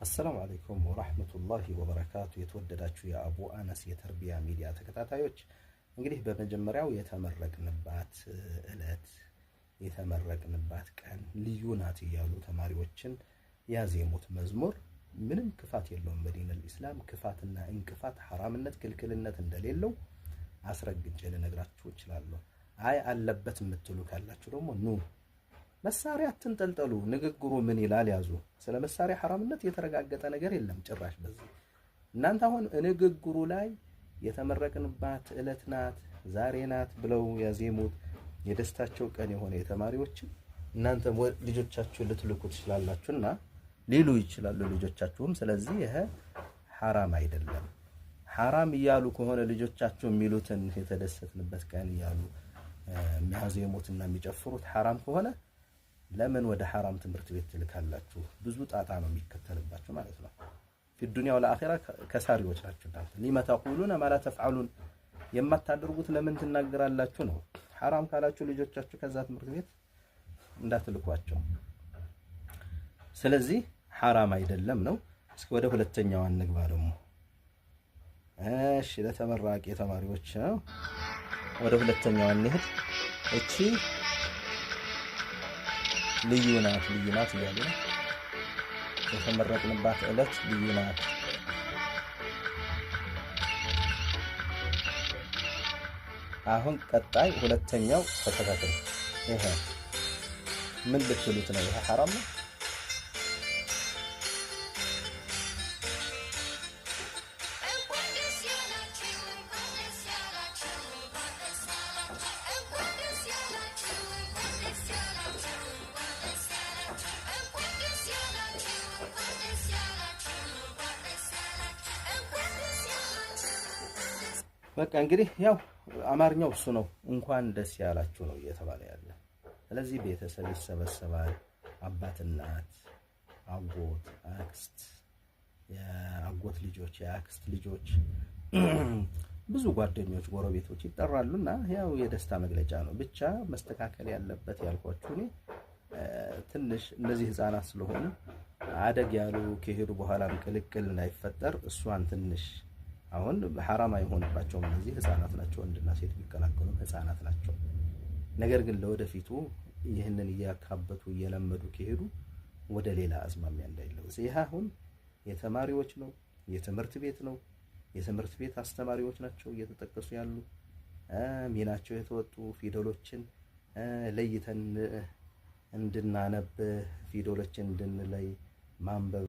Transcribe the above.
السلام عليكم ورحمة الله وبركاته። የተወደዳችሁ የአቡ አነስ የተርቢያ ሚዲያ ተከታታዮች፣ እንግዲህ በመጀመሪያው የተመረቅንባት እለት፣ የተመረቅንባት ቀን ልዩ ናት እያሉ ተማሪዎችን ያዜሙት መዝሙር ምንም ክፋት የለውም። በ دين الإسلام ክፋትና እንቅፋት፣ ሐራምነት፣ ክልክልነት እንደሌለው አስረግጬ ልነግራችሁ እችላለሁ። አይ አለበት የምትሉ ካላችሁ ደግሞ ኑ መሳሪያ አትንጠልጠሉ። ንግግሩ ምን ይላል ያዙ። ስለ መሳሪያ ሐራምነት የተረጋገጠ ነገር የለም ጭራሽ። በዚህ እናንተ አሁን ንግግሩ ላይ የተመረቅንባት እለት ናት፣ ዛሬ ናት ብለው ያዜሙት የደስታቸው ቀን የሆነ የተማሪዎችን እናንተ ልጆቻችሁ ልትልኩ ትችላላችሁና ሊሉ ይችላሉ ልጆቻችሁም። ስለዚህ ይሄ ሐራም አይደለም። ሐራም እያሉ ከሆነ ልጆቻችሁ የሚሉትን የተደሰትንበት ቀን እያሉ የሚያዜሙትና የሚጨፍሩት ሐራም ከሆነ ለምን ወደ ሐራም ትምህርት ቤት ትልካላችሁ? ብዙ ጣጣ ነው የሚከተልባችሁ ማለት ነው። في الدنيا والآخرة ከሳሪዎች ናችሁ እናንተ። لم تقولون ما لا تفعلون፣ የማታደርጉት ለምን ትናገራላችሁ ነው። ሐራም ካላችሁ ልጆቻችሁ ከዛ ትምህርት ቤት እንዳትልኳቸው። ስለዚህ ሐራም አይደለም ነው። እስኪ ወደ ሁለተኛው እንግባ ደግሞ። እሺ፣ ለተመራቂ ተማሪዎች ነው። ወደ ሁለተኛው እንሂድ። እቺ ልዩ ናት፣ ልዩ ናት እያሉ ነው። የተመረቅንባት ዕለት ልዩ ናት። አሁን ቀጣይ ሁለተኛው ተከታተል። ይሄ ምን ልትሉት ነው? ይሄ ሐራም ነው? እንኳን ደስ ያላችሁ፣ እንኳን ደስ ያላችሁ፣ እንኳን ደስ ያላችሁ፣ እንኳን ደስ ያላችሁ፣ እንኳን ደስ ያላችሁ፣ እንኳን ደስ ያላችሁ፣ እንኳን ደስ ያላችሁ፣ እንኳን ደስ ያላችሁ፣ እንኳን ደስ ያላችሁ፣ እንኳን ደስ ያላችሁ። በቃ እንግዲህ ያው አማርኛው እሱ ነው። እንኳን ደስ ያላችሁ ነው እየተባለ ያለ። ስለዚህ ቤተሰብ ይሰበሰባል። አባት፣ እናት፣ አጎት፣ አክስት፣ የአጎት ልጆች፣ የአክስት ልጆች፣ ብዙ ጓደኞች፣ ጎረቤቶች ይጠራሉና ያው የደስታ መግለጫ ነው። ብቻ መስተካከል ያለበት ያልኳችሁ እኔ ትንሽ እነዚህ ህፃናት ስለሆኑ አደግ ያሉ ከሄዱ በኋላም ቅልቅል እንዳይፈጠር እሷን ትንሽ አሁን ሐራም አይሆንባቸውም። እነዚህ ህፃናት ናቸው፣ ወንድና ሴት ቢቀላቀሉም ህፃናት ናቸው። ነገር ግን ለወደፊቱ ይህንን እያካበቱ እየለመዱ ከሄዱ ወደ ሌላ አዝማሚያ እንዳይለው። ይህ አሁን የተማሪዎች ነው፣ የትምህርት ቤት ነው። የትምህርት ቤት አስተማሪዎች ናቸው እየተጠቀሱ ያሉ፣ ሚናቸው የተወጡ፣ ፊደሎችን ለይተን እንድናነብ፣ ፊደሎችን እንድንለይ ማንበብ